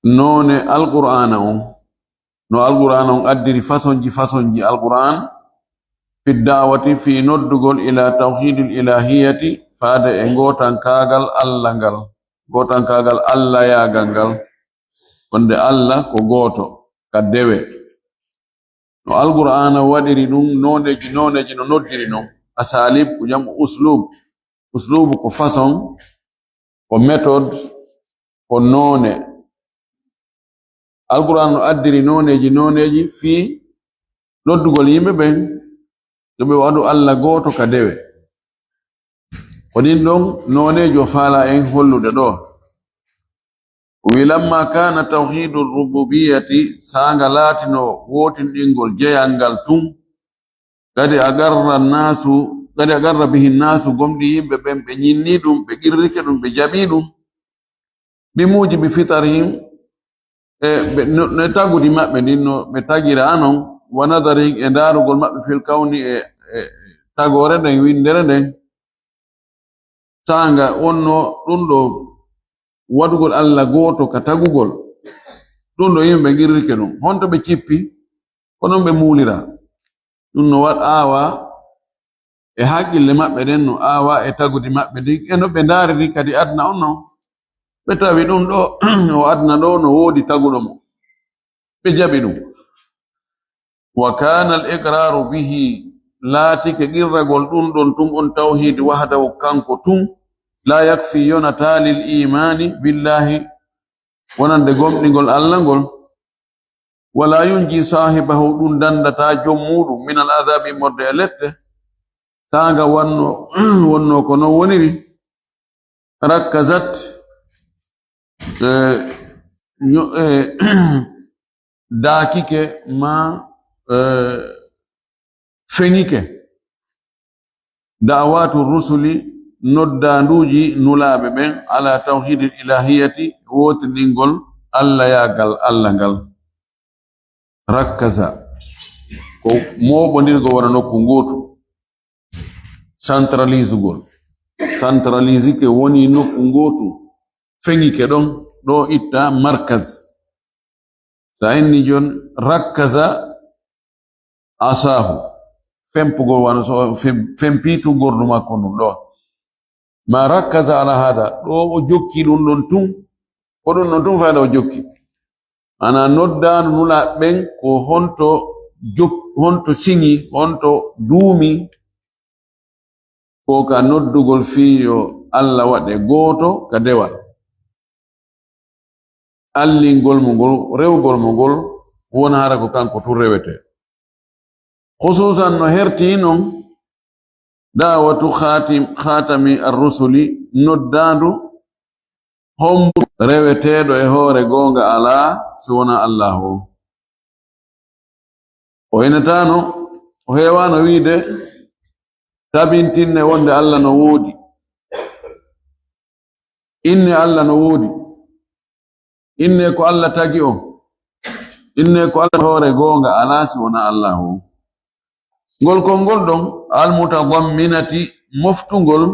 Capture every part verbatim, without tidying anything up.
Noone Alqur'aana on, no Alqur'aana on addiri fasonji fasonji Alqur'aan, fi da'wati, fii noddugol, ila tawhidil ilahiyati, faade e gootankaagal Alla ngal, gootankaagal Allayaagal ngal, wonde Alla ko gooto, ka dewe. No Alqur'aana waɗiri ɗum nooneeji nooneeji no noddiri non. Asalib ko jam uslub. Uslubu ko façon, ko méthode, ko noone. Alqur'aana no addiri nooneeji nooneeji fii noddugol yimɓe ɓen, yo ɓe waɗu Alla gooto ka dewe. Ko ɗin ɗon nooneeji o faala en hollude ɗo. Wi lamma kana tawhidu rububiyati, saanga laatino wootinɗingol jeyal ngal tun, kadi agarra nasu, kadi agarra bihi nasu, gomɗi yimɓe ɓen ɓe ñinni ɗum, ɓe qirrike ɗum, ɓe jaɓi ɗum. Bi mujibi fitarihim, e ɓe, no, no e tagudi maɓɓe ndin, no ɓe tagira non, wa nadarihim, e ndaarugol maɓɓe fil kawni, e, e tagoore nden, winndere nden. Saanga wonno ɗum ɗo waɗugol Alla gooto ka tagugol, ɗum ɗo yimɓe qirrike ɗum. Honto ɓe cippi? Ko non ɓe muulira. Ɗum no waɗ aawa e haqqille maɓɓe ɗen, no aawa e tagudi maɓɓe ndin, e no ɓe ndaariri kadi aduna on non. Ɓe tawi ɗum ɗo o aduna ɗo no woodi taguɗo mo. Ɓe jaɓi ɗum. Wa kana al iqraru bihi, laatike qirragol ɗum ɗon tun on tawhid wahdahu, kanko tun, la yakfi, yonata, lil imani billahi, wonande gomɗingol Alla ngol. Wala yunji sahibahu, ɗum dandata joom muɗum, min al adhabi, morde e lette. Saanga wanno, wonno ko non woniri. Rakkazat, eh, ño-, eh, daakike ma, eh, feŋike. Da'awatu rusuli, noddaanduuji nulaaɓe ɓen, ala tawhidil ilahiyati, wootinɗingol Allayaagal Alla ngal. Rakkaza, ko mooɓondirgol wona nokku ngootu. Centralisugol. Centralisike woni nokku ngootu. Feŋike ɗon, ɗo itta markaz. Sa inni jon, rakkaza asahu. Fempugol wano so fem-, fempi tun gordu makko ndun ɗo. Ma rakkaza ala hada, ɗo o jokki ɗum ɗon tun, ko ɗum ɗon tun fayda o jokki. Ana noddaano nula ɓen ko honto jok-, honto siŋi, honto duumi, ko ka noddugol fii yo Alla waɗe gooto ka dewal. Allingol mo ngol, rewgol mo ngol, wona hara ko kanko tun rewete. Khususan no herti non, da'watu khatim-, khatami ar-rusuli, noddaandu hombo reweteeɗo e hoore goonga alaa si wonaa Allaahu o. O enataano, o heewaano wiide, tabintinne wonde Alla no woodi. Inne Alla no woodi. Inne ko Alla tagi on. Inne ko Alla hoore goonga alaa si wonaa Allaahu o. Ngol konngol ɗon, al-mutadamminati, moftungol,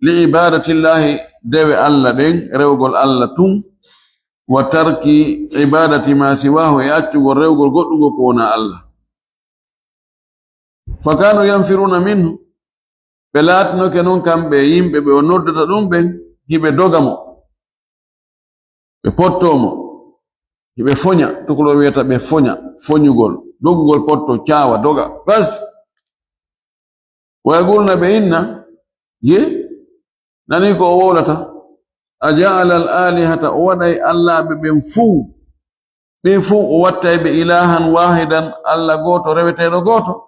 li ibadatillahi, dewe Alla ɗen, rewgol Alla tun, wa tarki ibadati ma siwahu, e accugol rewgol goɗɗungol ko wonaa Alla. Fa kanu yanfiruna minhu, ɓe laatinoke non kamɓe e yimɓe ɓe o noddata ɗum ɓen, hiɓe doga mo. Ɓe pottoo mo, hiɓe foña, tukulor wiyata ɓe foña, foñugol, dogugol potto, caawa, doga, bas. Wa yaqulna, ɓe inna, ye, nani ko o wowlata, a ja'ala al alihata, o waɗay allaaɓe ɓen fuu, ɓen fuu o wattay ɓe ilahan wahidan, Alla gooto, reweteeɗo gooto.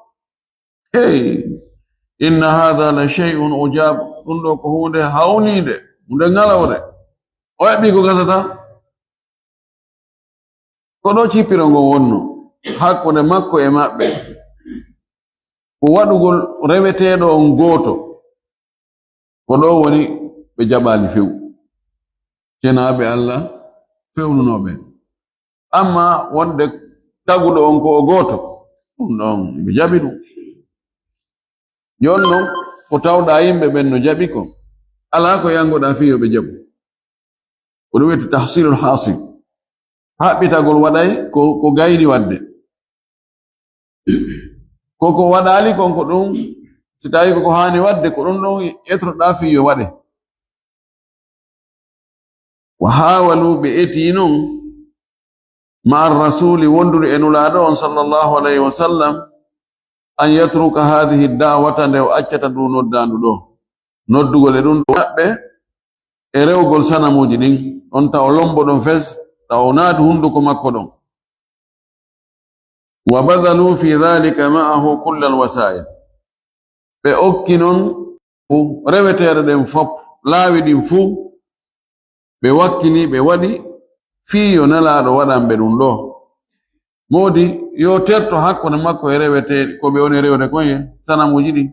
Hey, inna hadha la shay'un ujab. Ɗum ɗo ko huunde hawniinde, huunde ŋalawre. O heɓi ko gasata. Ko ɗo cippiro ngon wonno hakkunde makko e maɓɓe. Ko waɗugol reweteeɗo on gooto. Ko ɗo woni ɓe jaɓaali few. Cenaaɓe Alla fewnunooɓe. Amma wonde taguɗo on ko o gooto, ɗum ɗon ɓe jaɓi ɗum. Jooni non, ko tawɗaa yimɓe ɓen no jaɓi kon, alaa ko yanngoɗaa fii yo ɓe jaɓu. Ko ɗum wi'etee tahsilul hasil. Haɓɓitagol waɗay ko, ko gayni waɗde. Ko ko waɗaali kon ko ɗum, si tawi ko ko haani waɗde, ko ɗum ɗon etroɗaa fii yo waɗe. Wa haawalu, ɓe etii non, ma ar-rasuuli, wondude e Nulaaɗo on, sallallahu alayhi wa sallam, an yatruka haadihi da'wata, nde o accata ndu noddaandu ɗo. Noddugol e ɗum ɗo maɓɓe e rewgol sanamuuji ɗin, on taw lombo ɗon fes, taw o naati hunduko makko ɗon. Wa bazalu fi dhalika ma'ahu kullal wasa'il. Ɓe okki non fu, reweteeɗe ɗen fop, laawi ɗin fuu, ɓe wakkili, ɓe waɗi fii yo Nelaaɗo waɗan ɓe ɗum ɗo. Moodi yo terto hakkunde makko e reweteeɗi, ko ɓe woni rewde kon e sanamuuji ɗin.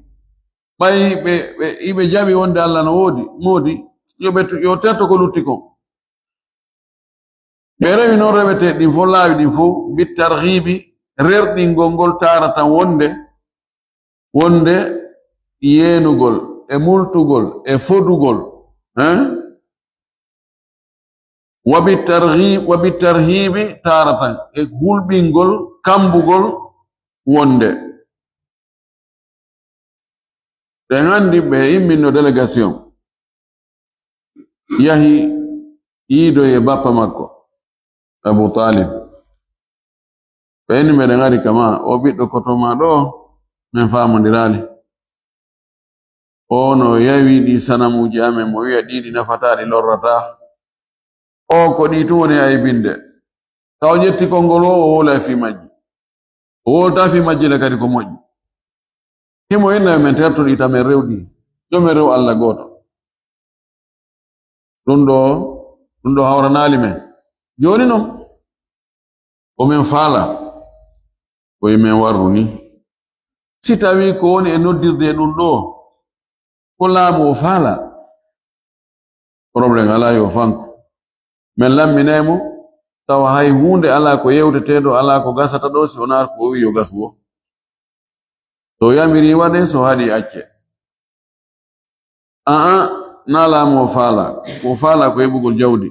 Ɓay ɓe, ɓe, iɓe jaɓi wonde Alla no woodi, moodi yo ɓe, yo terto ko lutti kon. Ɓe rewi non reweteeɗi ɗin fof, laawi ɗin fof, bi tarhiibi, rerɗingol ngol taaratan wonde, wonde yeenugol, e multugol, e fodugol, hein? Wa bi tarhiib-, wa bi tarhiibi taaratan, e hulɓingol, kambugol wonde. Ɓen anndi ɓe imminno délégation, yahi yiidoyi e bappa makko, Abu Talib. Ɓe inni, "Meɗen ari kama, o ɓiɗɗo koto ma ɗo, men faamondiraali. O no yawi ɗi sanamuuji amen, mo wi'a ɗiɗi nafataa, ɗi lorrataa. O ko ɗi tun woni aybinde." Taw ƴetti konngol o, o wowla e fii majji. O wowlata fii majji le kadi ko moƴƴi. Himo inna yo men tertoɗi tan men rewɗi. Yo men rew Alla gooto. Ɗum ɗo, ɗum ɗo hawranaali men. Jooni non, ko men faala, ko e men warru ni. Si tawii ko woni e noddirde e ɗum ɗo, ko laamu o faala, problème alaa, yo fanku. Men lamminay mo, tawa hay huunde alaa ko yewteteeɗo, alaa ko gasata ɗo, si wonaa ko o wi'i yo gasu o. So yamiri waɗe, so haɗi acce. Aa, na laamu o faala. Ko o faala ko heɓugol jawdi.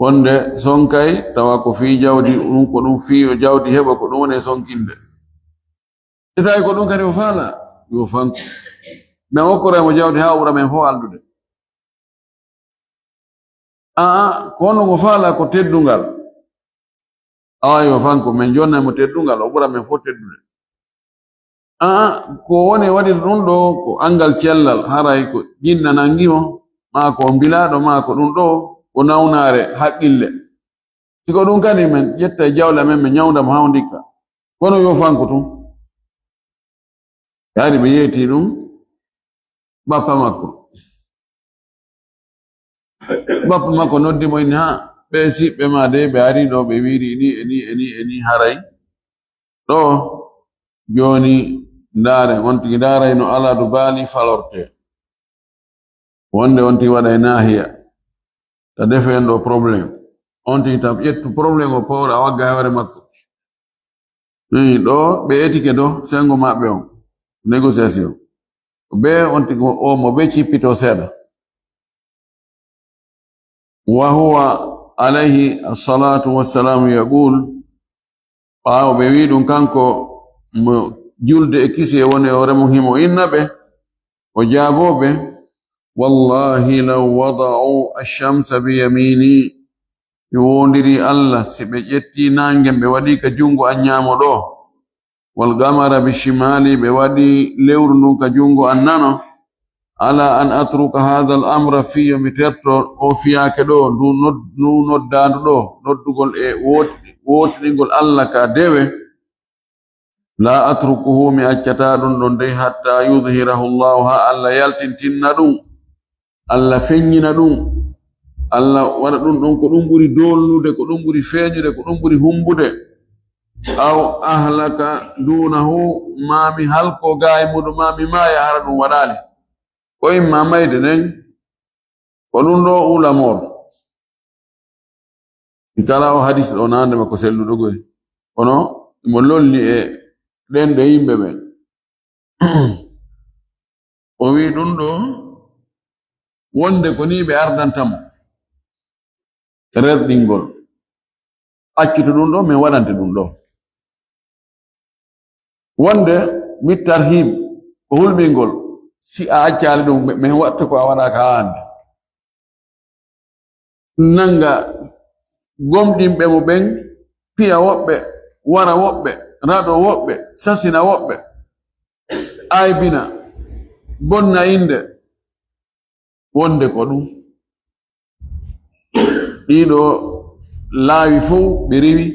Wonde sonkay, tawa ko fii jawdi, ɗum ko ɗum fii yo jawdi heɓa, ko ɗum woni e sonkinde. Si tawi ko ɗum kadi o faala, yo fanku. Men okkoray mo jawdi haa o ɓura men fof aldude. Aa, ko honno ngo faala ko teddungal? Awa yo fanku, men jonnay mo teddungal, o ɓura men fof teddude. Aa, ko woni waɗir ɗum ɗo, ko anngal cellal, haray ko jinna nangi mo, maa ko o mbilaaɗo, maa ko ɗum ɗo, ko nawnaare haqqille. Si ko ɗum kadi, men ƴetta e jawle amen, men ñawnda mo haa o ndikka. Kono yo fanku tun. Yaari ɓe yeeti ɗum bappa makko. Bappa makko noddi mo, inni, "Haa, ɓe siɓɓe ma de, ɓe ari ɗo, ɓe wiiri ni, e ni, e ni, e ni, haray. Ɗo, jooni, ndaare, on tigi ndaaray no aladu baali falorte." Wonde on tigi waɗa e naahiya. Ta defe en ɗo problème. On tigi ta ƴettu problème o pawra a wagga e hoore makko. Ii, ɗo ɓe etike do sengo maɓɓe on. Négociation. Be on tigi o mo be cippito seeɗa. Wa huwa alayhi assalatu wassalamu yaqul, ɓaawo ɓe wi ɗum kanko mo julde e kisi e woni e hoore mum himo inna ɓe, o jaaboo ɓe, "Wallahi law wada'u ash-shamsa bi yamini." Mi wondiri Allah, si ɓe ƴetti naange ɓe waɗi ka jungo an ñaamo ɗo, "wal qamara bi shimali," ɓe waɗi lewru ndun ka jungo an nano, "ala an atruka hadha al amra," fii yo mi terto o fiyaake ɗo, ndu nod-, ndu noddaandu ɗo, noddugol e wooti-, wootiningol Allah ka dewe. "La atrukuhu," mi accata ɗum ɗon dey, "hatta yudhhirahu Allahu," ha Allah yaltintinna ɗum, Allah feññina ɗum, Allah waɗa ɗum ɗon ko ɗum ɓuri doolnude, ko ɗum ɓuri feeñude, ko ɗum ɓuri humbude. "Aw ahlaka dunahu," ma mi halko gaa e muɗum, ma mi maaya hara ɗum waɗaali. Ko imma mayde nden, ko ɗum ɗo ula moor. Mi kala o hadis ɗo nande makko selluɗo goy. Kono mo lolli e ɗen ɗe yimɓe ɓen. O wi ɗum ɗo wonde ko ni ɓe ardanta mo. Rerɗingol. accuto ɗum ɗo, min waɗante ɗum ɗo. Wonde mi tarhib ko hulɓingol, si a accaali ɗum, min waɗta ko a waɗaaka haa hannde. Nannga gomɗinɓe mo ɓen, piya woɓɓe, wara woɓɓe, raɗo woɓɓe, sasina woɓɓe, aybina, bonna innde. Wonde ko ɗum, ɗiɗo laawi fof ɓe rewi,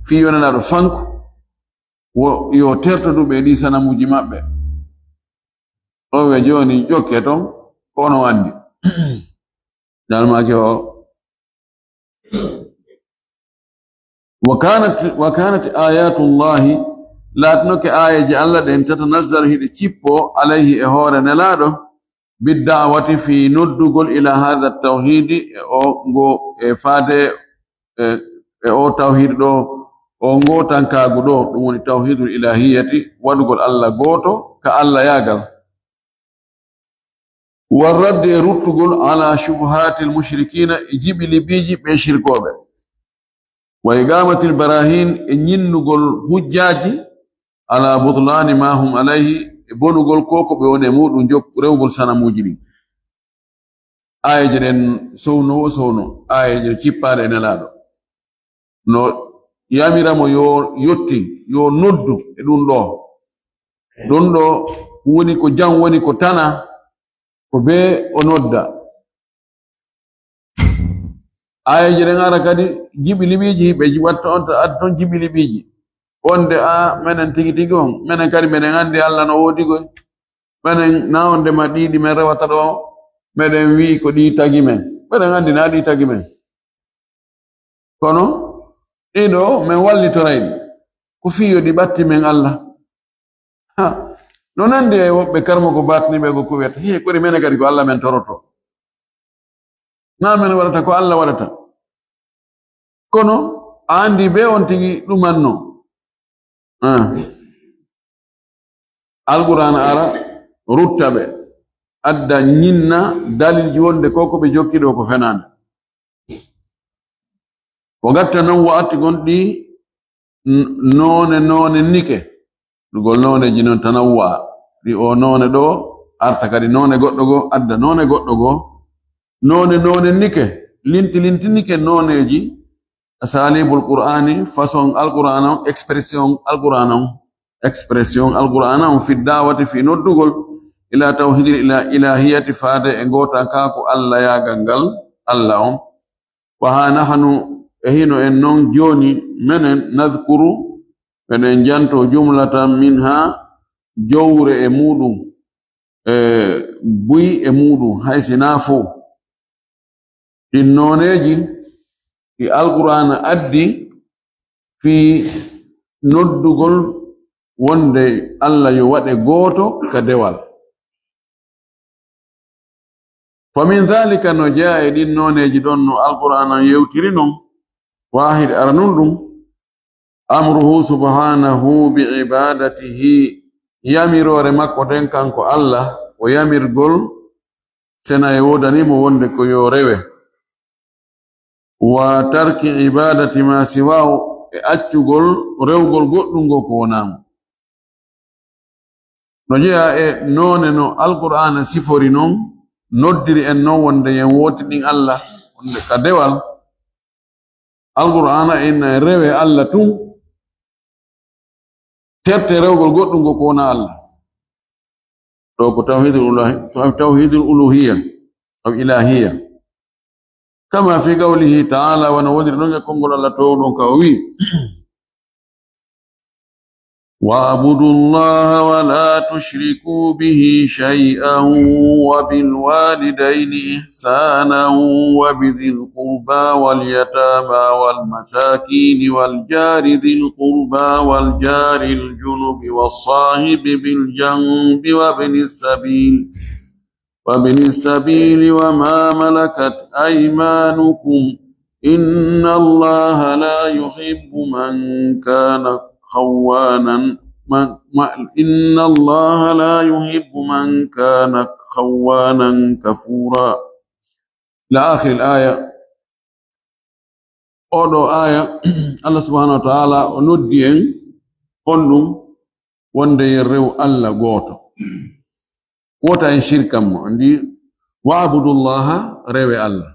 fii yo nanaaɗo fanku, wo yo terto ɗum e ɗi sanamuuji maɓɓe. O wiya jooni ƴokke toon, ko onon anndi. Dalmaaki o. Wa kanat, wa kanat ayatullahi, laatinoke aayeeje Allah ɗen, tatanazzalu hiɗe cippo, alayhi e hoore Nelaaɗo, bidda'wati fii noddugol ila haadha tawhiidi e o ngo, e faade e, e o tawhiid ɗo, o ngootankaagu ɗo, ɗum woni tawhiidul ilaahiyati, waɗugol Allah gooto ka Allah yaagal. Warraddi e ruttugol ala shubuhaatil mushrikiina e jiɓi liɓiiji ɓe shirkooɓe. Wa iqaamatil baraahiin e ñinnugol hujjaaji ala butlaani maa hum alayhi e bonugol ko ko ɓe woni e muuɗum jok-, rewgol sanamuuji ɗin. Aayeeje ɗen sowno wo sowno, aayeeje ɗen cippaaɗe e Nelaaɗo. No yamira mo yo yottin, yo noddu e ɗum ɗo. Ɗum ɗo woni ko jam, woni ko tana, ko bee o nodda. Aayeeje ɗen ara kadi jiɓi liɓiiji, ɓe ji-, watta on, adda toon jiɓi liɓiiji. Wonde, a, menen tigi tigi on, menen kadi meɗen anndi Allah no woodi koy. Menen na wonde ma ɗiɗi men rewata ɗo, meɗen wi'i ko ɗi tagi men. Meɗen anndi na ɗi tagi men. Kono ɗiɗo men wallitoray ɗi. Ko fii yo ɗi ɓatti men Allah. Ha. No nandi e woɓɓe karmo ko batni ɓe ko kuwet. He, kori menen kadi ko Allah men toroto. Na men waɗata ko Allah waɗata. Kono a anndi be on tigi ɗumanno. Ah. Alqur'aana ara rutta ɓe. Adda ñinna dalilji wonde ko ko ɓe jokki ɗo ko fenaande. O gatta non wa'ati gon ɗi n-, noone, noone nike. Ɗugol nooneji non tanawwa'a. Ɗi o noone ɗo, arta kadi noone goɗɗo go, adda noone goɗɗo go. Noone, noone nike, linti, linti nike nooneji, asalibul Qur'ani, façon Alqur'an on, expression Alqur'an on, expression Alqur'an on, fi da'wati, fi noddugol, ila tawhidil ila-, ilahiyati, faade e gootankaaku Allah yaagal ngal, Allah on. Wa ha nahnu, e hino en non jooni, menen, nadhkuru, meɗen janto jumlatan minha, jowre e muuɗum, e buy e muuɗum, hay si naa fow. Ɗin nooneeji ɗi Alqur'aana addi fii noddugol wonde Allah yo waɗe gooto ka dewal. Fa min dhalika, no jeyaa e ɗin nooneeji ɗon no Alqur'aana yewtiri non, waahid aranun ɗum, amruhu subhanahu bi ibadatihi, yamiroore makko nden kanko Allah, o yamirgol sena e woodani mo wonde ko yo rewe. Wa tarki ibadati ma siwahu, e accugol rewgol goɗɗum ngo ko wonaa mo. No jeyaa e noone no Alqur'aana sifori non, noddiri en non wonde yen wootinin Allah, wonde ka dewal. Alqur'aana ina rewe Allah tun, terte rewgol goɗɗum ngo ko wonaa Allah. Ɗo ko tawhidul uluhi-, tawhidul uluhiyya, aw ilahiyya. Kama fi qawlihi ta'ala, wano woniri non e konngol Allah toowɗon ka o wi'i, "Wa'budu Allaha wa la tushriku bihi shay'an wa bil walidayni ihsanan wa bi dhil qurba wal yatama wal masakin wal jari dhil qurba wal jaril junubi was sahibi bil janbi wa ibnis sabil." وابن السبيل وما ملكت أيمانكم، إن الله لا يحب من كان خوانا، من، ما، إن الله لا يحب من كان خوانا كفورا. إلى آخر الآية. Oɗo aya, Allah subhanahu wa ta'ala o noddi en honɗum? Wonde yen rew Allah gooto. Wota en shirkan mo. Andi, "Wa'budullaha," rewe Allah.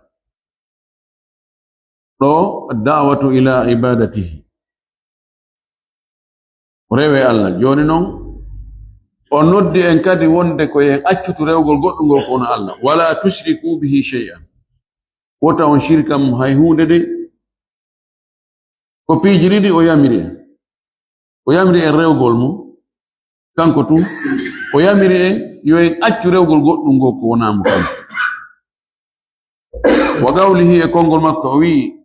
Ɗo, "Da'watu ila ibadatihi." Rewe Allah. Joni non, o noddi en kadi wonde ko yen accutu rewgol goɗɗum ngol ko wona Allah. "Wala tushriku bihi shay'an." Wota on shirkan mo hay huunde de. Ko piiji ɗiɗi o yamiri en. O yamiri en rewgol mo, kanko tun. O yamiri en yo en accu rewgol goɗɗum ngol ko wonaa mo kanko. Wa qawlihi, e konngol makko o wi'i,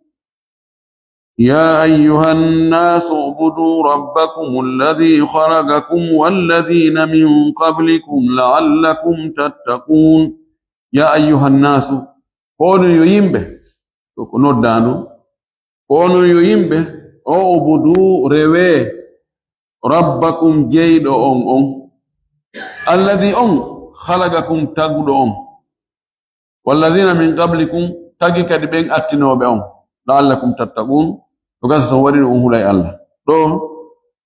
"Ya ayyuhan nasu ubudu rabbakum alladhi khalaqakum walladhina min qablikum la'allakum tattaqun." Ya ayyuhan nasu, ko onon yo yimɓe, ɗo ko noddaandu. Ko onon yo yimɓe, o ubudu, rewe, rabbakum, jeyɗo on on, alladhi, on, khalaqakum, taguɗo on, walladhina min qablikum, tagi kadi ɓen attinooɓe on, la'allakum tattaqun, to gasa so waɗi ɗum on hulay Allah. Ɗo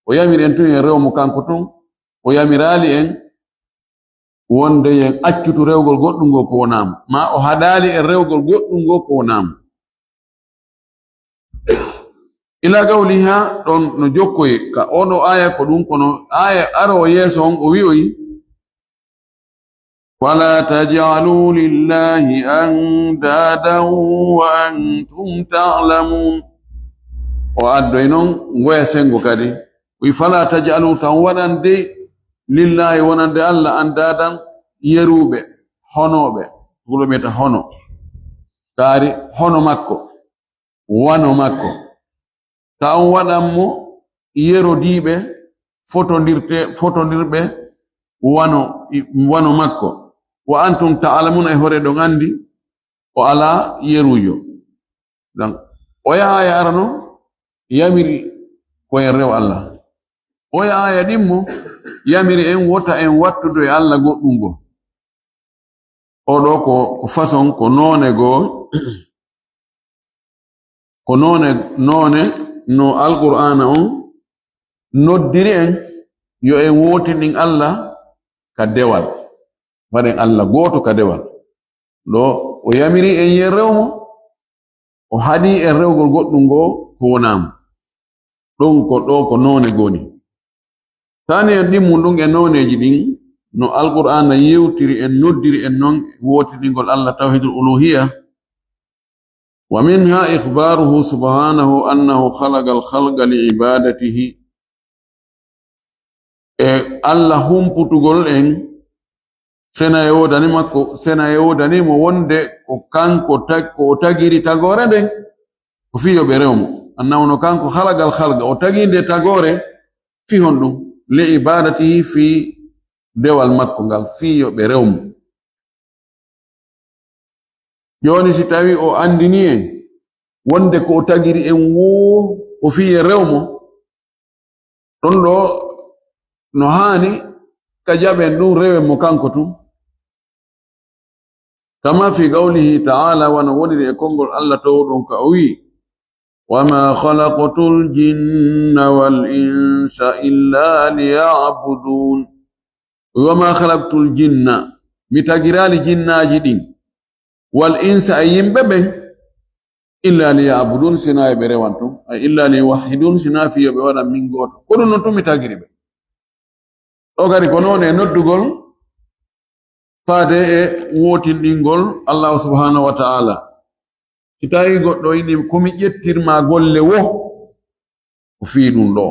o yamiri en tun en rewo mo kanko tun, o yamiraali en wonde yen accutu rewgol goɗɗum ngol ko wonaa mo, ma o haɗaali en rewgol goɗɗum ngol ko wonaa mo. Ila qawliha, ɗon no jokkoyi ka oɗo aya, ko ɗum kono aya arowo yeeso on o wi'oyi, "Fala taj'alu lillahi andadan wa antum ta'lamun." O addoy non ngoya sengo kadi. Wi, "Fala taj'alu," tan waɗan de, "lillahi," wonande Allah, "andadan," yeruɓe, honoɓe, tulo mbiyata hono. Kaari hono makko, wano makko. Ta on waɗan mo yerodiiɓe, fotondirte, fotondirɓe wano, wano makko. "Wa antum ta'lamuna," e hoore ɗon andi o alaa yeruujo. Donc, oya aya arano yamiri ko en rew Allah. Oya aya ɗimmo yamiri en wota en wattudu e Allah goɗɗum go. Oɗo ko, ko façon, ko noone goo, ko noone, noone no Alqur'aana on noddiri en yo en wootinin Allah ka dewal. Waɗen Allah gooto ka dewal. Ɗo o yamiri en yen rew mo, o haɗi en rewgol goɗɗum ngoo ko wonaa mo. Ɗum ko ɗo ko noone goni. Taani en ɗimmu ɗum e nooneeji ɗin, no Alqur'aana yewtiri en, noddiri en non wootiningol Allah, tawhidul uluhiyya. Wa minha ikhbaruhu subhanahu annahu khalaqa al-khalqa li ibadatihi. E Allah humputugol en, sena e woodani makko, sena e woodani mo wonde ko kanko tag-, ko o tagiri tagoore nden, ko fii yo ɓe rew mo. Annahu no kanko khalaqa al-khalqa, o tagi nde tagoore, fii honɗum? Li ibadatihi, fii dewal makko ngal, fii yo ɓe rew mo. Jooni, si tawi o anndini en wonde ko o tagiri en woo ko fii en rew mo, ɗon ɗo no haani ka jaɓen ɗum, rewen mo kanko tun. Kama fi qawlihi ta'ala, wano woniri e konngol Allah towɗon ka o wi'i, "Wa ma khalaqtul jinna wal insa illa liya'budun." "Wa ma khalaqtul jinna," mi tagiraali jinnaaji ɗin, "wal insa," e yimɓe ɓen, "illa liya'budun," sinaa e ɓe rewan tun, ay illa liyuwahhidun, sinaa fii yo ɓe waɗan min gooto. Ko ɗum non tun mi tagiri ɓe. Ɗo kadi ko noon e noddugol faade e wootinɗingol Allahu subhanahu wa ta'ala. Si tawi goɗɗo ini ko mi ƴettirma golle wo, ko fii ɗum ɗo.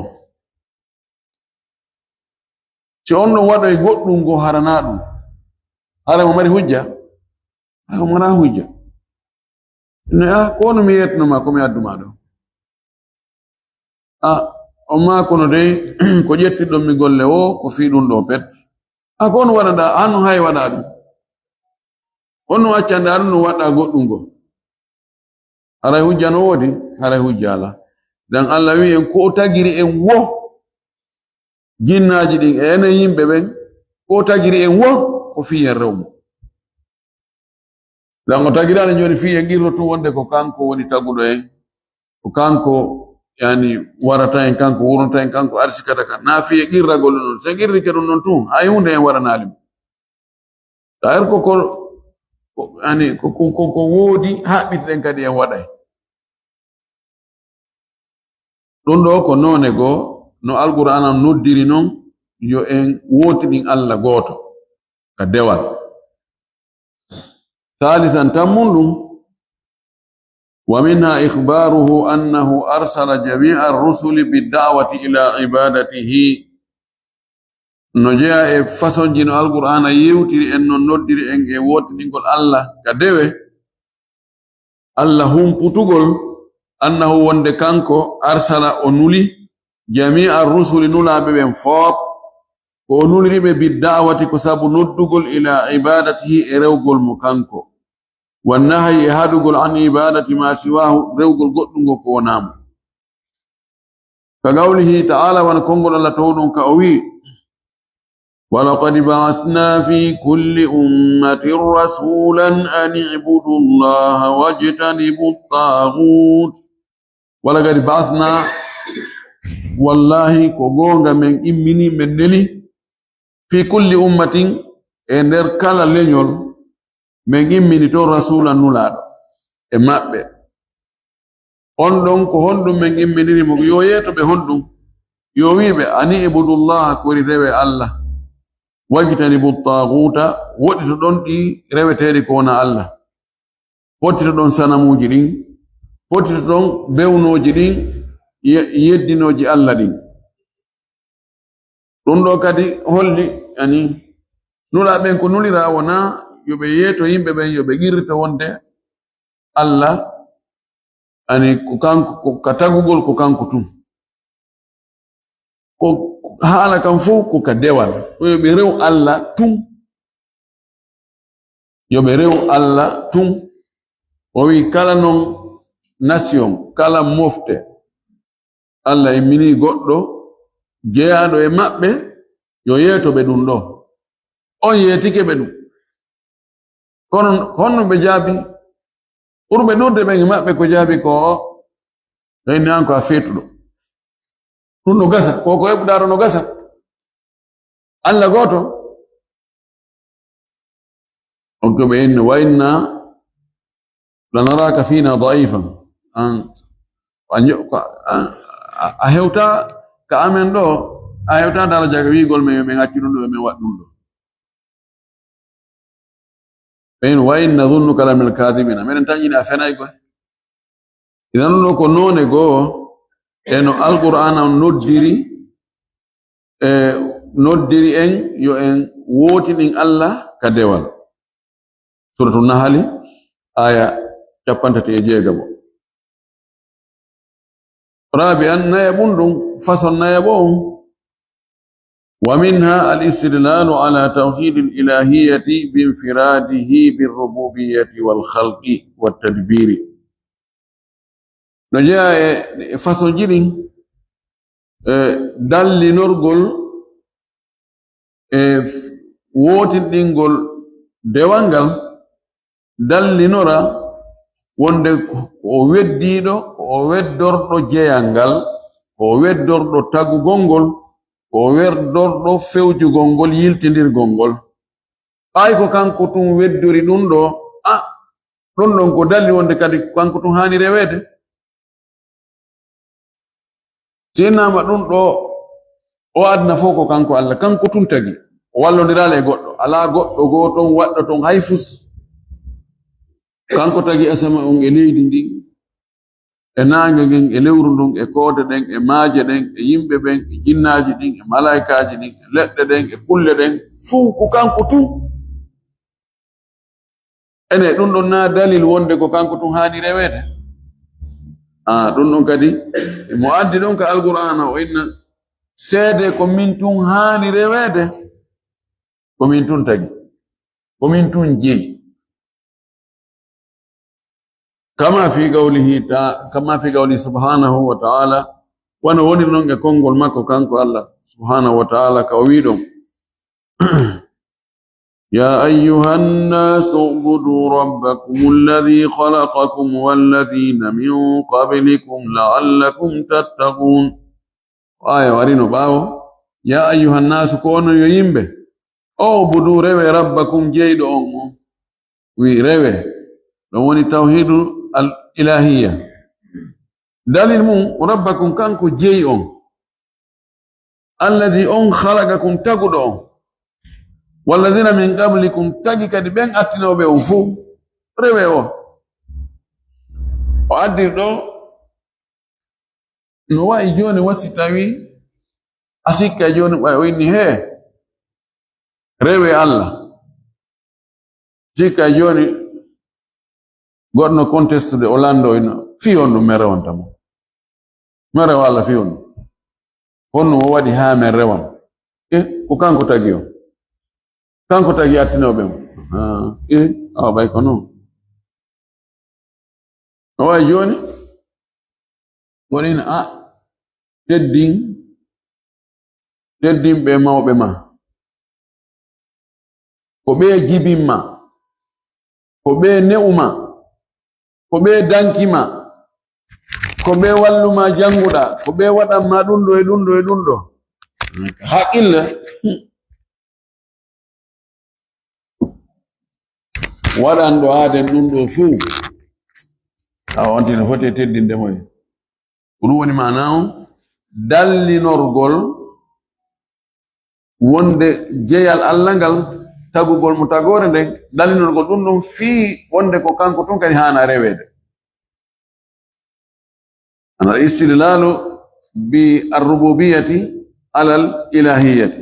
Si on ɗon waɗoy goɗɗum go harana ɗum, hara mo mari hujja? Hara mo mara hujja. Ne, ah, ko wonu mi yetno ma ko mi addu ma ɗo? Ah, on ma kono dey, ko ƴettirɗon mi golle wo, ko fii ɗum ɗo pet. Ah, ko wonu waɗaɗa, an hay waɗa ɗum. On no accanda ɗum no waɗa goɗɗum go. Haray hujja no woodi? Haray hujja ala. Dan Allah wi'i en ko o tagiri en wo, jinnaaji ɗin e enen yimɓe ɓen, ko o tagiri en wo, ko fii en rew mo. Dan o tagiraani jooni fii en qirro tun wonde ko kanko woni taguɗo en. ko kanko, yani, warata en, kanko wurnata en, kanko arsikata kan. Na fiye qirragol ɗum noon. So en qirrike ɗum noon tun, hay huunde en waɗanaali mo. Tawi ko, ko, ko, yani, ko, ko, ko, ko woodi, haɓɓitiɗen kadi en waɗay. Ɗum ɗo ko noone goo, no Alqur'aana noddiri noon, yo en wootiɗin Alla gooto ka dewal. Saalisan, tammun ɗum, wa minha ikhbaruhu annahu arsala jami'a ar-rusuli bid-da'wati ila ibadatihi. No jeyaa e fasonji no Alqur'aana yewtiri en, no noddiri en e wootiningol Alla ka dewe, Alla humputugol, annahu, wonde kanko, arsala, o nuli, jami'a ar-rusuli, nulaaɓe ɓen fof, ko o nuliri ɓe bid-da'wati, ko sabu noddugol, ila ibadatihi, e rewgol mo kanko, wan nahyi, e haɗugol, an ibadati ma siwahu, rewgol goɗɗum ngo ko wonaa mo. Ka qawlihi ta'ala, wano konngol Alla towɗon ka o wi'i, wa laqad ba'athna fi kulli ummatin rasulan an i'budu Allaha wajtanibu at-taghut. Wa laqad ba'athna, wallahi ko goonga men immini, men neli, fi kulli ummatin, e nder kala leñol, men immini toon rasulan, nulaaɗo e maɓɓe. On ɗon ko honɗum men imminiri mo? Yo yeeto ɓe honɗum? Yo wi'ɓe, ani ibudullaha, kori rewe Alla. Wajtanibu taaguuta, woɗɗitoɗon ɗi reweteeɗi ko wona Alla. Pottitoɗon sanamuuji ɗin, pottitoɗon bewnooji ɗin, ye-, yeddinooji Alla ɗin. Ɗum ɗo kadi holli, ani, nulaaɓe ɓen ko nuliraa wonaa yo ɓe yeeto yimɓe ɓen, yo ɓe qirrito wonde Alla, ani, ko kanko, ko ka tagugol, ko kanko tun. Ko haala kan fof ko ka dewal. Ko yo ɓe rew Alla tun. Yo ɓe rew Alla tun. O wi kala non nation, kala mofte, Alla immini goɗɗo jeyaaɗo e maɓɓe, yo yeeto ɓe ɗum ɗo. On yeetike ɓe ɗum. Kono honno ɓe jaabi? Ɓurɓe ɗuuɗde ɓen e maɓɓe ko jaabi ko, tawi ni an ko a feetuɗo. Ɗum no gasa, ko ko eɓuɗaa ɗo no gasa. Alla gooto. On ko ɓe inni, wa inna lanaraka fina daifan. An, a njo-, ko, a, a, a hewta ka amen ɗo, a hewta daraja ka wiigol men, yo men accu ɗum ɗo, yo men waɗ ɗum ɗo. Ɓen, wa inna zunnuka laminal kadibina. Meɗen tañini a fenay koy. Idan ɗum ɗo ko noone goo, e no Alqur'aana on noddiri, e noddiri en yo en wootinin Alla ka dewal. Suratu Nahali, aya cappanɗe tati e jeegom. Rabi'an, nayaɓun ɗum, façon nayaɓo on. Wa minha al-istidlalu ala tawhidil ilahiyati bi infiradihi bir rububiyyati wal khalqi wat tadbiri. No jeyaa e, e façon ji ɗin, e dallinorgol e f-, wootinɗingol dewal ngal, dallinora wonde ko o weddiiɗo, ko o weddorɗo jeyal ngal, ko o weddorɗo tagugol ngol, ko o weddorɗo fewjugol ngol, yiltindirgol ngol. Ɓay ko kanko tun weddori ɗum ɗo, a, ɗum ɗon ko dalli wonde kadi ko kanko tun haani reweede. Si innaama ɗum ɗo, o aduna fof ko kanko Alla, kanko tun tagi. O wallondiraali e goɗɗo. Alaa goɗɗo gooto on waɗɗo ton hay fus. Kanko tagi asama on e leydi ndin, e naange ngen, e lewru ndun, e koode ɗen, e maaje ɗen, e yimɓe ɓen, e jinnaaji ɗin, e malaykaaji ɗin, e leɗɗe ɗen, e kulle ɗen, fuu ko kanko tun. Ene, ɗum ɗon na dalil wonde ko kanko tun haani reweede? Ah, ɗum ɗon kadi, mo addi ɗum ka Alqur'aana, o inna seede ko min tun haani reweede, ko min tun tagi, ko min tun jeyi. Kama fi qawlihi ta-, kama fi qawlihi subhanahu wa ta'ala, wano woni non e konngol makko kanko Allah subhanahu wa ta'ala, ka o wi ɗon, يا أيها الناس اعبدوا ربكم الذي خلقكم والذين من قبلكم لعلكم تتقون. Ko aya warino ɓaawo. Ya ayyuhan nasu, ko onon yo yimɓe. Ubudu, rewe, rabbakum, jeyɗo on on. Wi rewe. Ɗon woni tawhidu al ilahiya. Dalil mum, rabbakum, kanko jeyi on. Alladi, on, khalaqakum, taguɗo on. Walladina min qablikum, tagi kadi ɓen attinooɓe on fuu. Rewe o. O addir ɗo, no wa'i jooni, wasi tawi a sikka jooni, ɓay o inni, "He, rewe Allah." Sikka jooni, goɗɗo no contestude, o lanndo ino, fii honɗum men rewanta mo? Men rewa Allah fii honɗum? Honɗum o waɗi haa men rewan? E, ko kanko tagi on. Kanko tagi attinooɓe mo. Ah, e, awa ɓay ko non. No wayi jooni, wonino a teddin, teddin ɓe mawɓe ma. Ko ɓe jibin ma, ko ɓe ne'u ma, ko ɓe danki ma, ko ɓe wallu ma jannguɗa, ko ɓe waɗan ma ɗum ɗo e ɗum ɗo e ɗum ɗo. Haqqille. Waɗan ɗo aaden ɗum ɗo fuu. Awa on tino foti e teddinde mo e. Ko ɗum woni maana on, dallinorgol wonde jeyal Allah ngal, tagugol mo tagoore nden, dallinorgol ɗum ɗon fii wonde ko kanko tun kadi haana reweede. Ana istidlalu bi arrububiyati alal ilahiyati.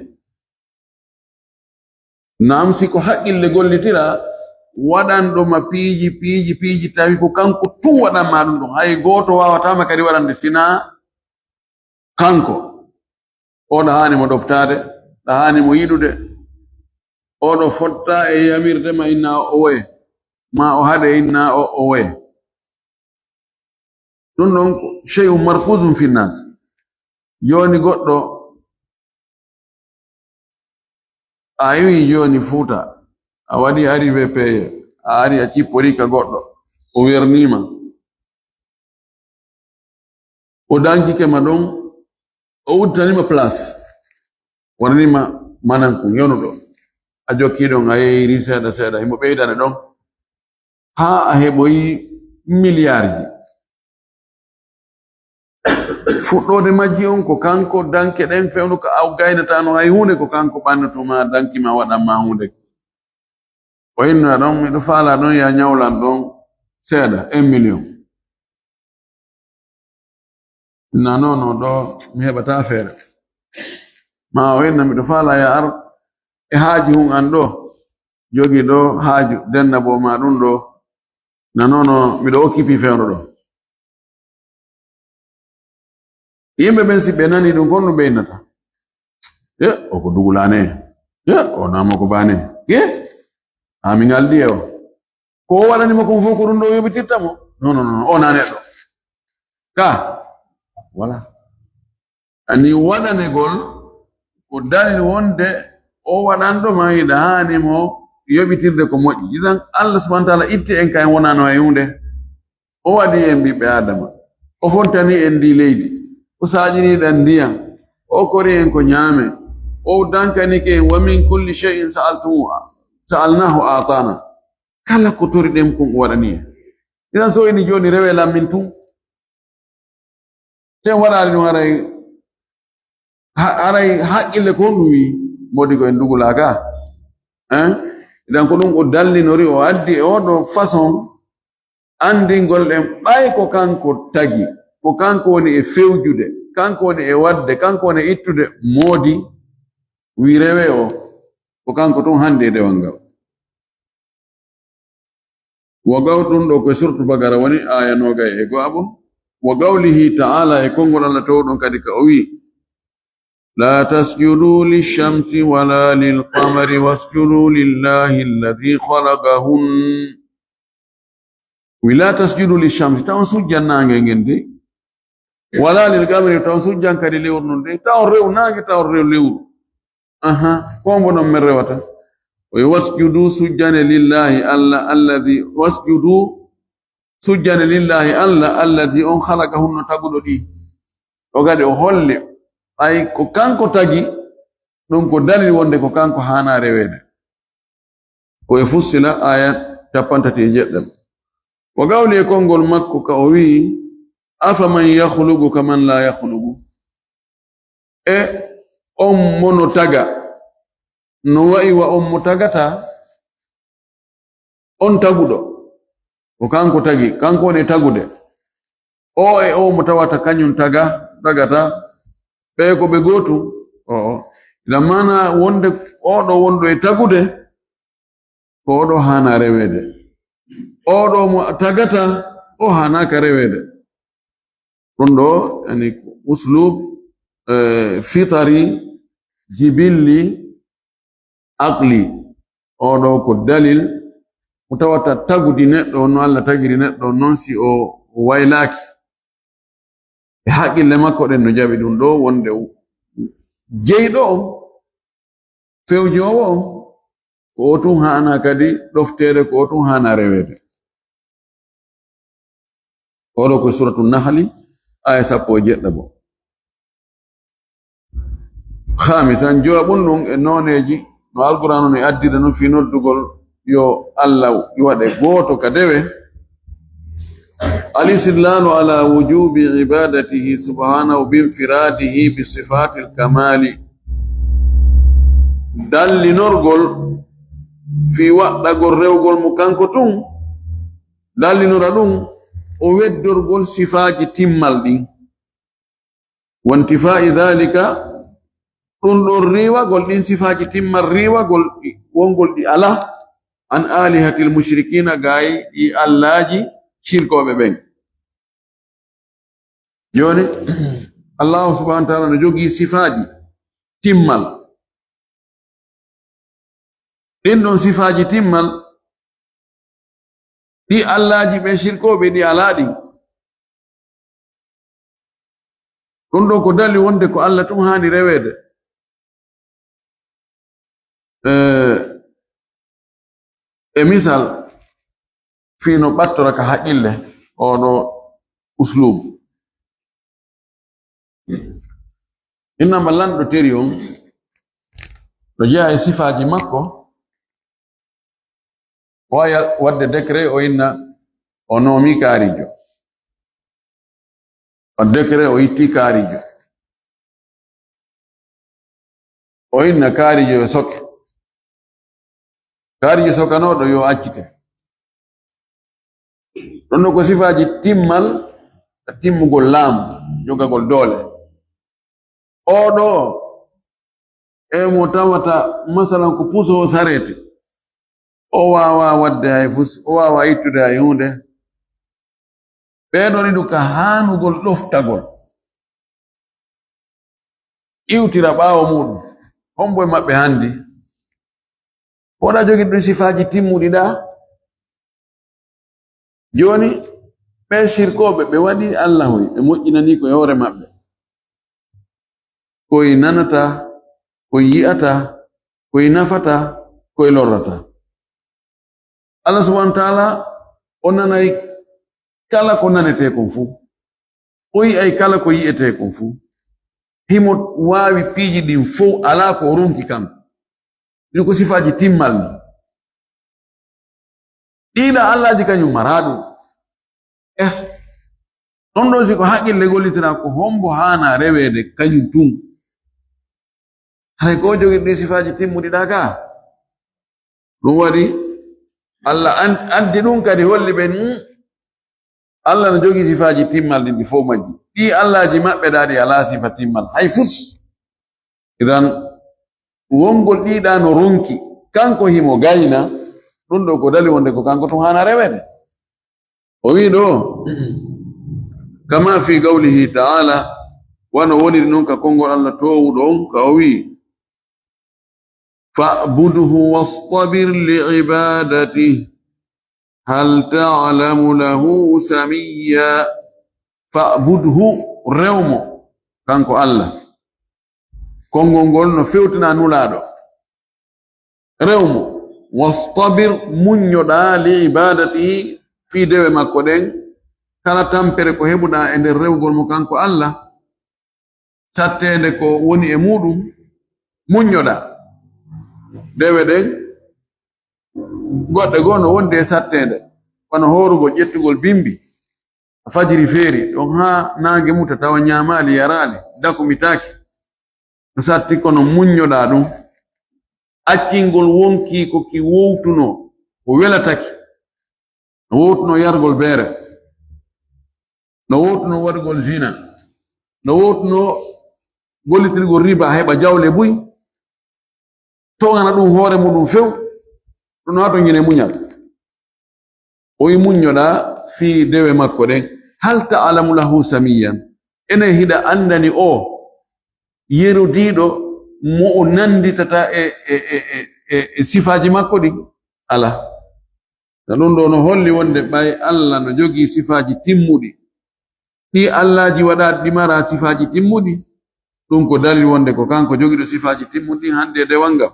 Naam, si ko haqqille gollitira, waɗanɗo ma piiji, piiji, piiji, tawi ko kanko tun waɗan ma ɗum ɗon. Hay gooto waawata ma kadi waɗande sinaa kanko. Oɗo haani mo ɗoftaade, ɗa haani mo yiɗude. Oɗo fotta e yamirde ma inna o oye, ma o haɗe inna o oye. Ɗum ɗon ko shay'un markuzun fi nas. Jooni goɗɗo a iwi jooni Fuuta, a waɗi arrivé payé, a ari a cippori ka goɗɗo, o wernima. O dankike ma ɗon, o udditanima place, waɗanima manan ko yonuɗo. A jokki ɗon, a yeeyiri seeɗa seeɗa, himo ɓeydane ɗon. Haa a heɓoyi miliyarji. Fuɗɗoode majji on ko kanko danke ɗen fewndo ko aw gaynata no hay huunde, ko kanko ɓannatuma danki ma waɗan ma huunde. O inna ɗon, miɗo faala ɗon ya ñawlan ɗon seeɗa, un million. Na non, non, ɗo mi heɓata feere. Ma o inna miɗo faala ya ar e haaju hun an ɗo. Jogi ɗo haaju, denna bo ma ɗum ɗo. Na non, non, miɗo okkipi fewndo ɗo. Yimɓe ɓen, si ɓe nani ɗum, kon ɗum ɓe innata. Ye, o ko dugulaane. Ye, o naamo ko baane. Ye, a mi ngaldi e o. Ko o waɗani mo kon fof ko ɗum ɗo yoɓitirta mo. Non, non, non, o na neɗɗo. Ka, wala. Ani waɗanegol ko dalil wonde o waɗanɗo ma hiɗa haani mo yoɓitirde ko moƴƴi. Idan Allah subhanahu wa ta'ala itti en kay wonano e huunde. O waɗi en ɓiɓɓe Adama. O fontani en ndi leydi. O saaƴini ɗen ndiyam. O kori en ko ñaame. O dankanike en, "Wa min kulli shay'in sa'altumu, sa'alnahu a'tana." Kala ko toriɗen kon o waɗani en. Idan so ini jooni rewe lammin tun. Sen waɗaali ɗum haray, ha-, haray haqqille ko ɗum wi, modi ko en dugulaaka. Hein? Idan ko ɗum o dallinori, o addi e oɗo façon anndingol ɗen ɓay ko kanko tagi, ko kanko woni e fewjude, kanko woni e waɗde, kanko woni e ittude, modi wi rewe o, ko kanko tun hande e dewal ngal. Wa gaw-, ɗum ɗo ko e surtu Bagara woni, aya nogay e go'aɓo. Wa qawlihi ta'ala, e konngol Allah towɗon kadi ka o wi, "La tasjudu lishamsi wala lilqamari wasjudu lillahi alladhi khalaqahun." Wi, "La tasjudu lishamsi", taw on sujjan naange ngen de. "Wala lilqamari", taw on sujjan kadi lewru ndun de. Taw on rew naange, taw on rew lewru. Aha, ko mbo non men rewata? O wi, "Wasjudu, sujjane, lillahi, Allah, alladhi, wasjudu, sujjane, lillahi, Allah, alladhi, on, khalaqahunna, taguɗo ɗi." O kadi o holli, ay ko kanko tagi, ɗum ko dalil wonde ko kanko haana reweede. Ko e Fussila, aya cappanɗe tati e jeɗɗi. O gawli e konngol makko ka o wi'i, "Afa man yakhluqu kaman la yakhluqu." E on mo no taga, no wa'i wa on mo tagata, on taguɗo, ko kanko tagi, kanko woni e tagude. O e o mo tawata kañum taga, tagata, ɓe ko ɓe gootum. O, o. Ina maana wonde oɗo wonɗo e tagude, ko oɗo haana reweede. Oɗo mo tagata, o haanaaka reweede. Ɗum ɗo, yani, uslub, eh, fitari, jibilli, aqli. Oɗo ko dalil mo tawata tagudi neɗɗo on no Allah tagiri neɗɗo on, noon si o, o waylaaki. E haqqille makko ɗen no jaɓi ɗum ɗo wonde jeyɗo on, fewjoowo on, ko o tun haana kadi ɗofteede, ko o tun haana reweede. Oɗo ko Suratu Nahli, aya sappo e jeɗɗi bo. Khamisan, jowaɓun ɗum e nooneeji no Alqur'aanu no addira non fii noddugol yo Allah waɗe gooto ka dewe. Al-istidlalu ala wujubi ibadatihi subhanahu bi infiradihi bi sifatil kamali. Dallinorgol fii waɗɗagol rewgol mo kanko tun, dallinora ɗum o weddorgol sifaaji timmal ɗin. Wantifai dhalika, ɗum ɗon riiwagol ɗin sifaaji timmal, riiwagol ɗi, wongol ɗi ala, an alihatil mushrikina, gaay ɗi allaaji shirkooɓe ɓen. Jooni, Allahu subhanahu wa ta'ala no jogii sifaaji timmal. Ɗin ɗon sifaaji timmal, ɗi allaaji ɓe shirkooɓe ɗi alaa ɗin. Ɗum ɗo ko dali wonde ko Allah tun haani reweede. Eh, e misal, fii no ɓattora ka haqqille oo ɗoo usluubu. Innama lanɗo teri on, no jeyaa e sifaaji makko, o waya waɗde décret, o inna o noomi kaarijo. O décret, o itti kaarijo. O inna kaarijo yo soke. Kaarijo sokanooɗo yo accite. Ɗon no ko sifaaji timmal, timmugol laamu, jogagol doole. Oo ɗoo, e mo tawata, masalan, ko puso sareete. O waawaa waɗde hay fus, o waawaa ittude hay huunde. Ɓee ɗoo ɗiɗo ka haanugol ɗoftagol. Iwtira ɓaawo muuɗum. Hombo e maɓɓe handi? Woɗa jogii ɗum sifaaji timmuɗi ɗaa? Jooni, ɓee shirkooɓe, ɓe waɗii Allahuy, ɓe moƴƴinanii ko e hoore maɓɓe. Koy nanata, koy yi'ata, koy nafata, koy lorrata. Allah subhanahu wa ta'ala, o nanay kala ko nanetee kon fuu. O yi'ay kala ko yi'etee kon fuu. Himo waawi piiji ɗin fow, alaa ko o ronki kanko. Ɗin ko sifaaji timmal ni. Ɗiɗa allaaji kañum maraa ɗum. Eh, ɗon ɗoo si ko haqqille gollitiraa, ko hombo haana reweede kañum tun? Hay ko o jogii ɗi sifaaji timmuɗi ɗaa kaa? Ɗum waɗi Allah an-, addi ɗum kadi holli ɓe, mm, Allah no jogii sifaaji timmal ɗin ɗi fow majji. Ɗi allaaji maɓɓe ɗaa ɗi alaa sifa timmal hay fus. Idan, wongol ɗi ɗaa no ronki, kanko himo gayna, ɗum ɗoo ko dali wonde ko kanko tun haana reweede. O wi'i ɗoo, kama fi qawlihi ta'ala, wano woniri non ka konngol Allah toowuɗo on, ka o wi'i, "Fa'budhu wastabir li ibadati, hal ta'lamu lahu samiyya." Fa'budhu, rew mo, kanko Allah. Konngol ngol no fewtina Nulaaɗo. Rew mo, Wastabir, muññoɗaa, li ibadatihi, fii dewe makko ɗen. Kala tampere ko heɓuɗaa e nder rewgol mo kanko Allah, satteende ko woni e muuɗum, muññoɗaa. Dewe ɗen, goɗɗe goo no wondi e satteende, wano hoorugol, ƴettugol bimbi, fajiri feeri, ɗon haa naange muta tawa ñaamaali, yaraali, dakumitaaki. No satti kono muññoɗaa ɗum. Accingol wonkii ko ki wowtunoo, ko welataki. No wowtunoo yargol beere. No wowtunoo waɗugol zina. No wowtunoo gollitirgol riba heɓa jawle buy. Toŋana ɗum hoore muɗum few. Ɗum no haa to ñine muñal. O wi muññoɗaa fii dewe makko ɗen. Hal ta'lamu lahu samiyyan. Ene hiɗa anndani o yerudiiɗo mo o nannditata e, e, e, e, e, e sifaaji makko ɗin? Alaa. Na ɗum ɗoo no holli wonde ɓay Allah no jogii sifaaji timmuɗi. Ɗi allaaji waɗaaɗi ɗi maraa sifaaji timmuɗi. Ɗum ko dalil wonde ko kanko jogiiɗo sifaaji timmuɗi hannde e dewal ngal.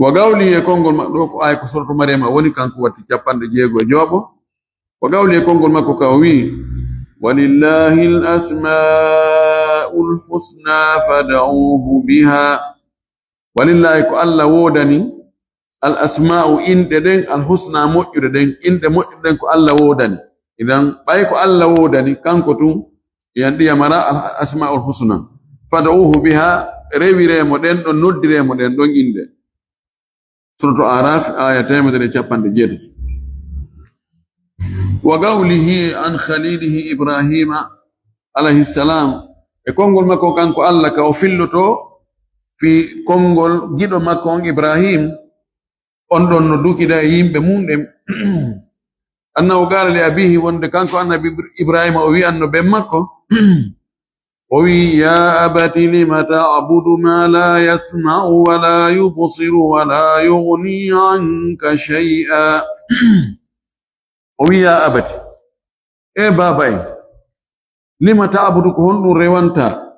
Wa gawli e konngol ma-, ɗo ko ay ko suratu Maryama woni, kanko watti capanɗe jeego e jowaɓo. Wa gawli e konngol makko ka o wi'i, "Walillahi al-asma'ul husna fad'uhu biha." Walillahi ko Allah woodani, al-asma'u inɗe ɗen, al-husna moƴƴuɗe ɗen, inɗe moƴƴuɗe ɗen ko Allah woodani. Idan ɓay ko Allah woodani, kanko tun, yan ɗiya mara al-asma'ul husna. Fad'uhu biha, rewiree mo ɗen ɗon, noddiree mo ɗen ɗon inɗe. Suratu Araf, aya teemedere e capanɗe jeetati. Wa gawlihi an khalilihi Ibrahima alayhi salam, e konngol makko kanko Allah ka o filloto fi konngol giɗo makko on Ibrahim, on ɗon no dukida e yimɓe mum ɗen. Annahu qala li abihi, wonde kanko annabi Ibr-, Ibrahima o wi'anno ben makko, o wi'i, "Ya abati lima ta'budu ma la yasma'u wa la yubsiru wa la yughni anka shay'a." O wi'i, "Ya abati, e baaba en, lima ta'budu, ko honɗum rewanta?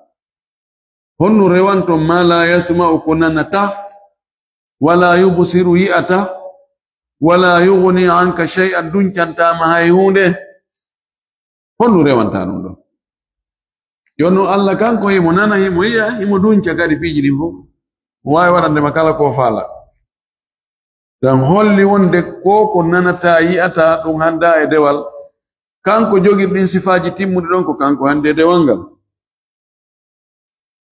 Honɗum rewanto ma la yasma'u, ko nanata, wa la yubsiru, yi'ata, wa la yughni anka shay'an, duncanta ma hay huunde? Honɗum rewanta ɗum ɗon?" Yo no Allah kanko himo nana, himo yi'a, himo dunca kadi piiji ɗin fof. O waawi waɗande ma kala ko faala. Ɗan holli wonde ko ko nanata, yi'ata, ɗum hannda e dewal. Kanko jogir ɗin sifaaji timmuɗi ɗon, ko kanko hannde e dewal ngal.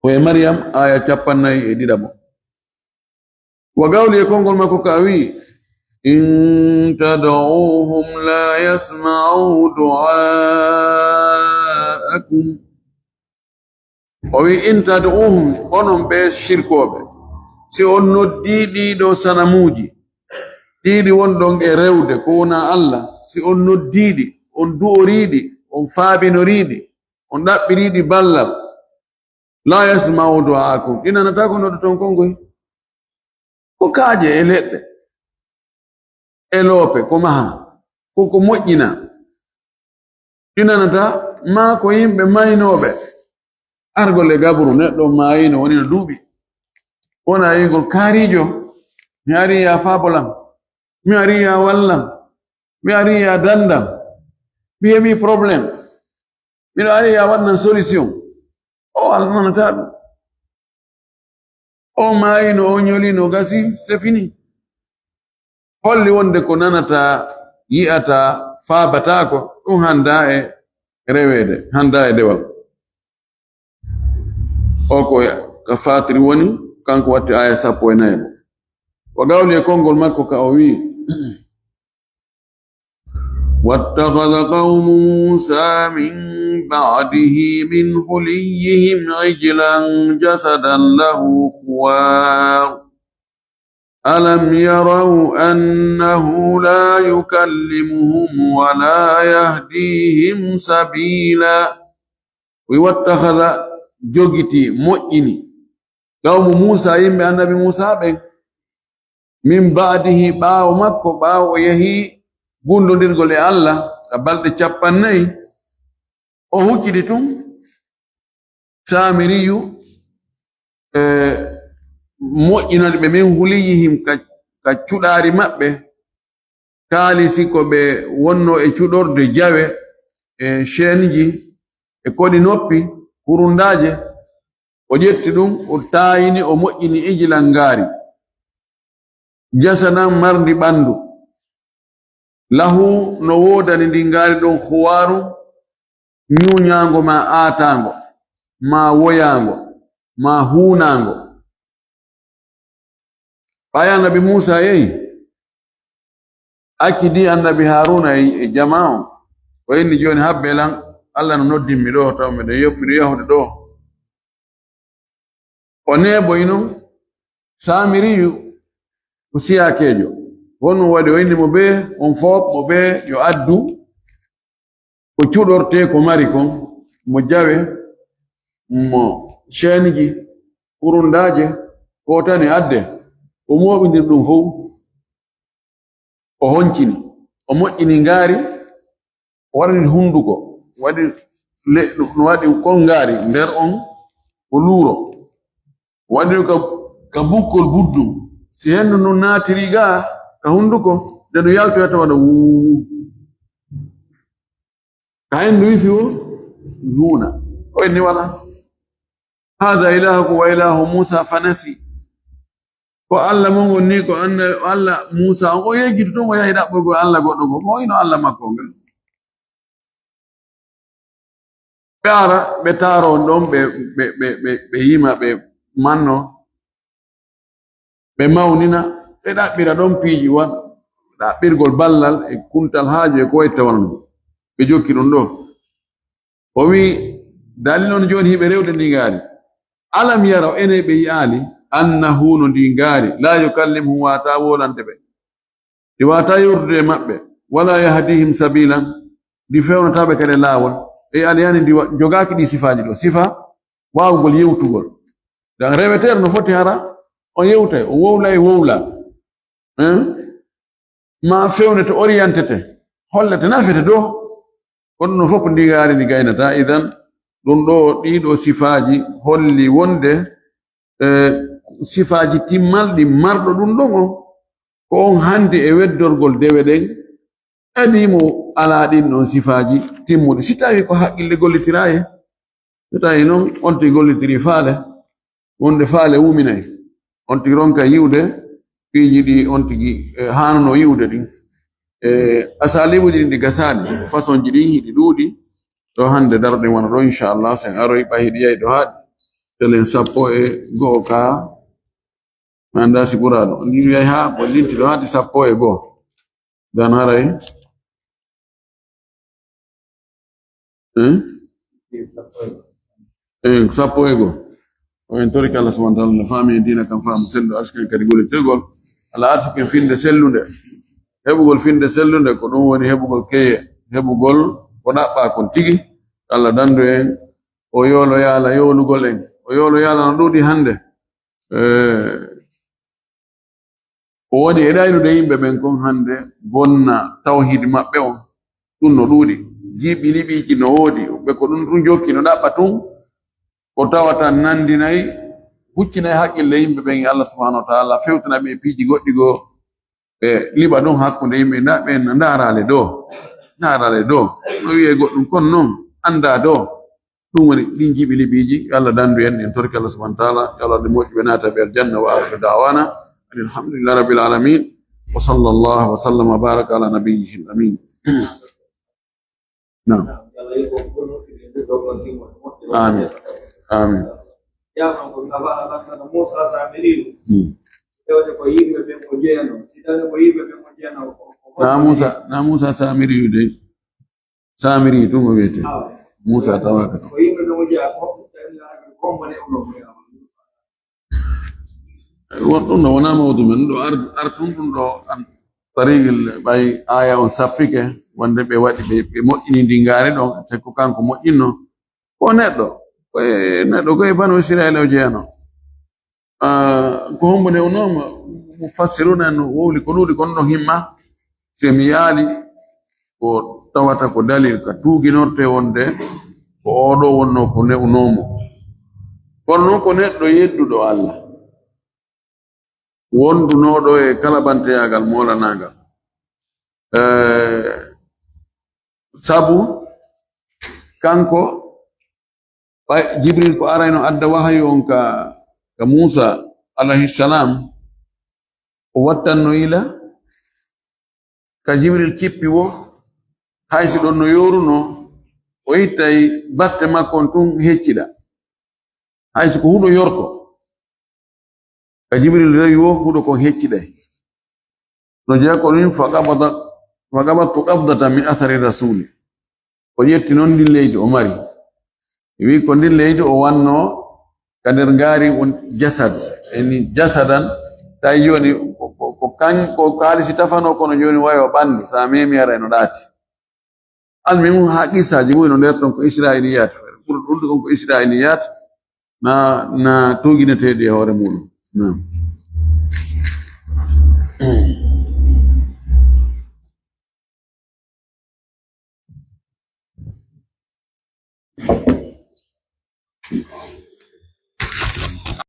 Ko e Maryam, aya cappannayi e ɗiɗaɓo. Wa gawli e konngol makko ka wi'i, "In tad'uhum la yasma'u du'aakum." O wi'i, "In tad'uhum, onon ɓe shirkooɓe, si on noddii ɗii ɗoo sanamuuji, ɗii ɗi wonɗon e rewde ko wonaa Allah, si on noddii ɗi, on du'orii ɗi, on faabinorii ɗi, on ɗaɓɓirii ɗi ballal, la yasma'u du'aakum, ɗi nanataa ko noddoton kon koy." Ko kaaƴe e leɗɗe e loope ko maha, ko ko moƴƴina. Ɗi nanata maa ko yimɓe maynooɓe. Argol e gaburu, neɗɗo maayino, wonino duuɓi. Wona yi'ugol kaariijo, "Mi arii yaa faabolam, mi arii yaa wallam, mi arii yaa dandam, mi heɓii problème, miɗo arii yaa waɗnan solution." O almanata ɗum. O maayino, o ñolino, gasi, c'est fini. Holli wonde ko nanata, yi'ata, faabataako, ɗum hannda e reweede, hannda e dewal. O ko ka Faatiri woni, kanko watti aya sappo e nayi. O gawli e konngol makko ka o wi'i, "Wattakhadha qawmu Musa min ba'dihi min huliyihim ijlan jasadan lahu khuwar. Alam yaraw annahu la yukallimuhum wa la yahdihim sabila." Wi wattakhadha, jogiti, moƴƴini, qawmu Musa, yimɓe annabi Musa ɓen, min ba'dihi, ɓaawo makko, ɓaawo o yehi gundondirgol e Allah ka balɗe cappannayi, o huccidi tun Saamiriyu, e, moƴƴinani ɓe, min huliyihim, ka, ka cuɗaari maɓɓe, kaalisi ko ɓe wonnoo e cuɗorde jawe, e ceenji, e koɗi noppi, kurundaaje. O ƴetti ɗum, o taayini, o moƴƴini ijlan ngaari. Jasadan marndi ɓanndu. Lahu no woodani ndi ngaari ɗon khuwaaru, ñuuñaango maa aataango, maa woyaango, maa huunaango. Ɓay annabi Muusa yehi, accidi annabi Haaruuna e, e jamaa on. O inni, "Jooni habbe lan, Alla no noddin mi ɗoo, taw miɗo yo-, miɗo yahude ɗoo." O neeɓoyi non, Saamiriyu ko siyaakeejo. Honɗum waɗi? O inni mo bee, on fof mo bee yo addu ko cuɗortee ko mari kon, mo jawe, mo ceenji, kurundaaje, ko tani adde, o mooɓindiri ɗum fof. O honcini, o moƴƴini ngaari, o waɗani hunduko, waɗi le-, no waɗi kon ngaari nder on, o luuro. Waɗi ka, ka bukkol buddum. Si hendu ndun naatiri ga ka hunduko, nde ɗum yaltoyata waɗa wuu. Ka hendu wifi wo, huuna. O inni wala. "Haada ilaahukum wa ilaahu Muusa fanasi." Ko Alla mon on ni, ko Alla, Alla Muusa on, o yejjiti tun, o yahi ɗaɓɓugol Alla goɗɗo goo. Mo ino Alla makko on ngal. Ɓe ara, ɓe taaro on ɗon, ɓe, ɓe, ɓe, ɓe, ɓe yima, ɓe manno, ɓe mawnina, ɓe ɗaɓɓira ɗon piiji wan, ɗaɓɓirgol ballal e kuntal haaju e ko wayi tawal mum. Ɓe jokki ɗum ɗo. O wi'i, "Dalil on jooni hiɓe rewde ndi ngaari. Alam yaraw, ene ɓe yi'aali, annahu no ndi ngaari, laa yukallimuhum, waataa wolande ɓe. Ndi waataa yewtude e maɓɓe, walaa yahdihim sabiilan, ndi fewnataaɓe kadi laawol." Ɓe yi'aali yani ndi wa-, jogaaki ɗi sifaaji ɗo. Sifa waawugol yewtugol. Dan reweteeɗo no foti hara, o yewtay, o wowlay, wowla. Hein? Ma fewnete, orientete, hollete, nafete do. Kono no fof ko ndi ngaari ndi gaynata. Idan, ɗum ɗo, ɗii ɗo sifaaji holli wonde, eh, sifaaji timmalɗi marɗo ɗum ɗon o, ko on hannde e weddorgol dewe ɗen, adi mo alaa ɗin ɗon sifaaji timmuɗi. Si tawi ko haqqille gollitiraa e, so tawi noon on tigi gollitirii faale, wonde faale wuminay, on tigi ronka yi'ude piiji ɗi on tigi, eh, haanunoo yi'ude ɗin. Eh, asaliibuuji ɗin ɗi gasaani, façon ji ɗin hiɗi ɗuuɗi. Ɗo hannde daroɗen wano ɗo, inchallah, sen aroy ɓay hiɗi yahi ɗo haaɗi. Telen sappo e go'o ka, mi anndaa si ɓuraa ɗo. Ɗin yahi haa ko linti ɗo haaɗi sappo e go'o. Dan haray. Hein? Hein, sappo e go'o. O en torike Allah subhanahu wa ta'ala no faami en diina kan faamu sellu, arsiken kadi gollitirgol. Allah arsiken finde sellunde. Heɓugol finde sellunde ko ɗum woni heɓugol keye, heɓugol ko ɗaɓɓaa kon tigi. Allah dandu en, o yoolo yaala yoolugol en. O yoolo yaala no ɗuuɗi hannde. Eh, O waɗi e ɗaylude yimɓe ɓen kon hannde, bonna tawhiid maɓɓe on. Ɗum no ɗuuɗi. Jiiɓi liɓiiji no woodi. Ɓe ko ɗum ɗum jokki, no ɗaɓɓa tun. Ko tawata nanndinay, huccinay haqqille yimɓe ɓen e Allah subhanahu wa ta'ala, fewtina ɓe e piiji goɗɗi goo. Ɓe liɓa ɗum hakkunde yimɓe, nda ɓe ndaaraale doo. Ndaaraale doo. No wi'e goɗɗum kon non, anndaa doo. Ɗum woni ɗin jiiɓi liɓiiji, yo Allah dandu en, en torki Allah subhanahu wa ta'ala, yo Allah waɗu moƴƴuɓe naata ɓe aljanna, wa akhiru da'wana anil hamdulillahi rabbil alamin, wa sallallahu wa sallama wa baraka ala nabiyyihil amin. Naam. Amin. Amin. Hmm. Na Musa, na Musa Samiriyu de. Samiri tun o wiyete. Musa tawaaka ton. Won ɗum ɗo wonaa mawdu men. Ɗo ar-, artun ɗum ɗo an tariqil ɓay aya on sappike, wonde ɓe waɗi, ɓe, ɓe moƴƴini ndi ngaari ɗon, te ko kanko moƴƴinno. Ko neɗɗo, ko e neɗɗo, ko e Banu Israila o jeyano. Ah, ko hombo nde o noon, mufassiruna en wowli ko ɗuuɗi, kono ɗon himma, si mi yaali, ko tawata ko dalil ka tuuginorte wonde ko oo ɗoo wonnoo ko ne'unoomo. Kono noon ko neɗɗo yedduɗo Allah. wondunooɗo e kalabanteyaagal moolanaangal. Eh, sabu kanko, ɓay Jibril ko arayno adda wahayu on ka, ka Muusa alayhi salam, o wattanno yila ka Jibril kippi wo, hay si ɗon no yoruno, o ittay batte makko on tun heccida. Hay si ko huɗo yorko, ka Jibril rewi wo huɗo kon hecciday. No jeya ko ɗum, fa qabada, fa qabattu qabdatan min athari rasuli. O ƴetti noon ndin leydi o mari. Wi ko ndin leydi o wanno ka nder ngaari on jasad. Eni jasadan, tawi jooni ko, ko, ko kan, ko kaalisi tafano kono jooni wayo ɓandu, sa memi ara eno ɗaati. Almuhimu, haa qissaaji mum eno nder ton ko Israiliyat. Ɓurɗo ɗuuɗude kon ko Israiliyat, na, na tuugineteeɗi e hoore muɗum. Naam.